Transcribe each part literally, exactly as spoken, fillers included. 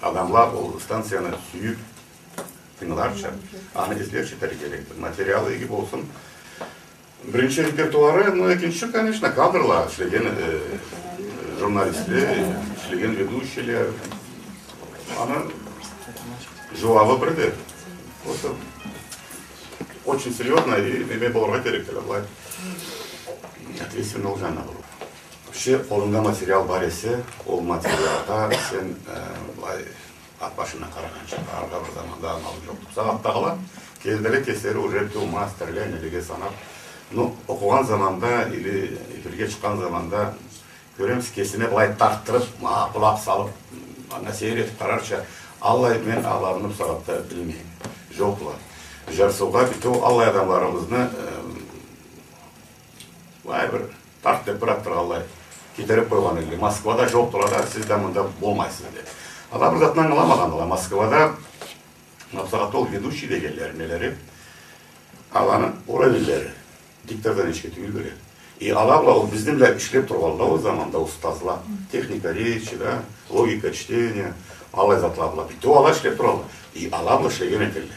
Адамла ол станцияны сюйюп тынгыларча, аны излерча этерге керекди. Материалы иги болсун. Биринчи репертуары, ну, экинчи, конечно, кадрла, ишлеген, э, журналистле, ишлеген ведущийле. Аны жууабы бирди. Просто очень серьёзно и неме болургъа керекди, былай. Ответственно ол жанына болур. Вообще, къолунгда материал бар эсе, ол материалгъа сен, э, былай, ат башындан къарагъанча, барыргъа бир заманда амалынг жокъду. Бусагъатдагъыла, кеслери, кеслери уже бютеу мастерле, нелеге санап. Ну, окъугъан заманда или эфирге чыкъгъан заманда, кёремисе, кесине былай тартдырып, ма, къулакъ салып, анга сейир этип къарарча, аллай мен аланы бусагъатда билмейме. Жокъла. Жарсыугъа бютеу аллай адамларыбызны, э, былай бир тарт деп бир атдыргъанлай, кетерип къойгъан эдиле. Москвада жокъдула да, сиз да мында болмайсыз деп. Ала бир затны ангыламагъандыла. Москвада, ма бусагъатда ол ведущий дегенлери, нелери, аланы уровеньлери диктордан эчге тюйюлдюле. И ала бла ол бизни бла ишлеп тургъанла ол заманда устазла. Техника речи да, логика чтения, аллай затла бла. Бютеу ала ишлеп тургъанла. И ала бла ишлеген этелле.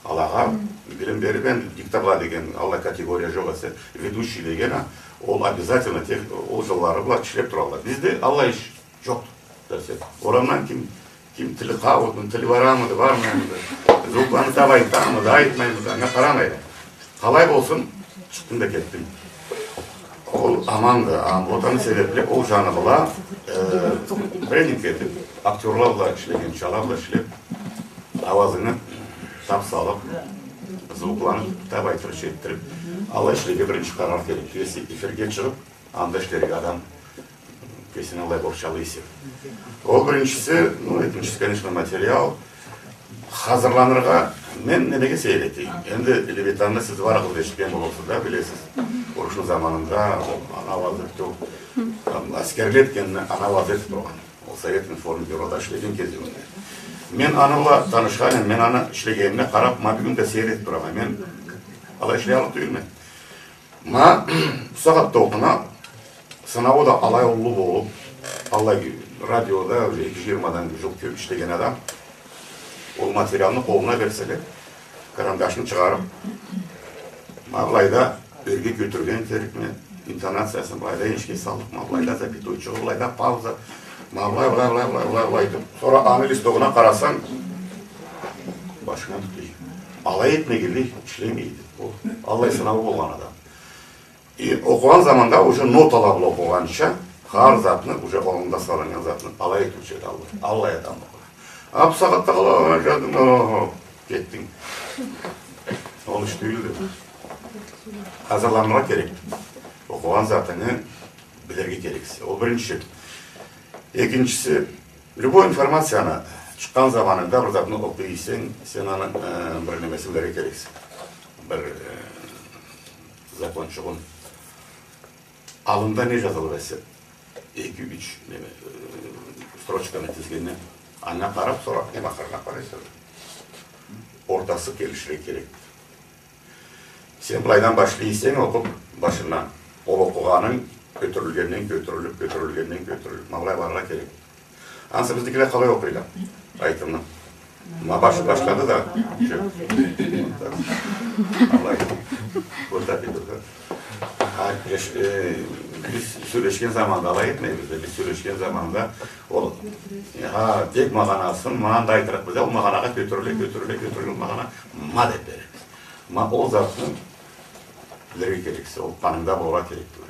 Алагъа билим берип, энди дикторла деген аллай категория жокъ эсе, ведущий деген, а, ол обязательно тех-, ол жыллары бла ишлеп туралла. Бизде аллай иш жокъду. Дерсе, орамдан ким, ким тили къауутму, тили барамыды, бармаймыды, звукланы таб айтамыды, айтмаймыды, анга къарамайла. Къалай болсун, чыкъдынг да кетдинг. Ол аманды, а, вот аны себепли ол жаны бла, э, тренинг этип, актёрла бла ишлегенча, ала бла ишлеп, ауазынгы таб салып, звукланы таб айтырча этдирип, алай ишлерге биринчи къарар керек. Если эфирге чыгъып, анда ишлерге адам кесин алай борчалай эсе. Ол биринчиси, ну, экинчиси, конечно, материал. Хазырланыргъа мен немеге сейир этейим. Энди Левитанны сиз барыгъыз да эшитген болурсуз да, билесиз. Урушну заманында ол аны ауазы бютеу, там, аскерле этгенни аны ауазы этип тургъан. Ол Совет информбюрода ишлеген кезиуюнде. Мен аны бла танышхан эм, мен аны ишлегенине къарап, ма бюгюн да сейир этип турама. Мен алай ишлей аллыкъ тюйюлме. Ма, бусагъатда окъуна, сынауу да алай уллу болуп, аллай радиода уже эки жюз жыйырмадан жууукъ кёп ишлеген адам, ол материалны къолуна берселе, карандашны чыгъарып, ма былайда ёрге кётюрген керекме, интонациясын былайда энишге салып, ма былайда запятойчугъу, былайда пауза, ма былай, былай, былай, былай, былай, былай деп. Сора аны листогуна къарасанг, башынгы тутуй. Алай этмегенлей ишлемейди. Ол аллай сынауу болгъан адам. И окъугъан заманда уже нотала бла окъугъанча, хар затны, уже къолунда салыннган затны алай этиучю эди аллай, аллай адам окъугъан. А бусагъатдагъыла, ана, жадым, о, кетдинг. Ол иш тюйюлдю. Хазырланыргъа керек. Окъугъан затынгы билирге керексе. Ол биринчи. Экинчиси, любой информацияны чыкъгъан заманында бир затны окъуй эсенг, сен аны, э, бир немесин билирге керексе. Бир, э, закончугъун. Аллында не жазылгъан эсе, эки-юч неме, э, строчканы тизгенде, анга къарап, сора неме ахырына къарайса, ортасы келиширге керек. Сен былайдан башлай эсенг окъуп башындан, ол окъугъанынг кётюрюлгенден кётюрюлюп, кётюрюлгенден кётюрюлюп, ма былай барыргъа керек. Ансы бизникиле къалай окъуйла айтымны? Ма башы башлады да, чё? Алай. Вот так и вот так. А, эш-, э, биз сёлешген заманда алай этмейбиз да, биз сёлешген заманда ол, э, ха, тек магъанасын, ма анда айтырыкъбыз да, ол магъанагъа кётюрюле, кётюрюле, кётюрюле, ол магъана ма деп беребиз. Ма ол затны билирге керексе, ол къанынгда болургъа керекди.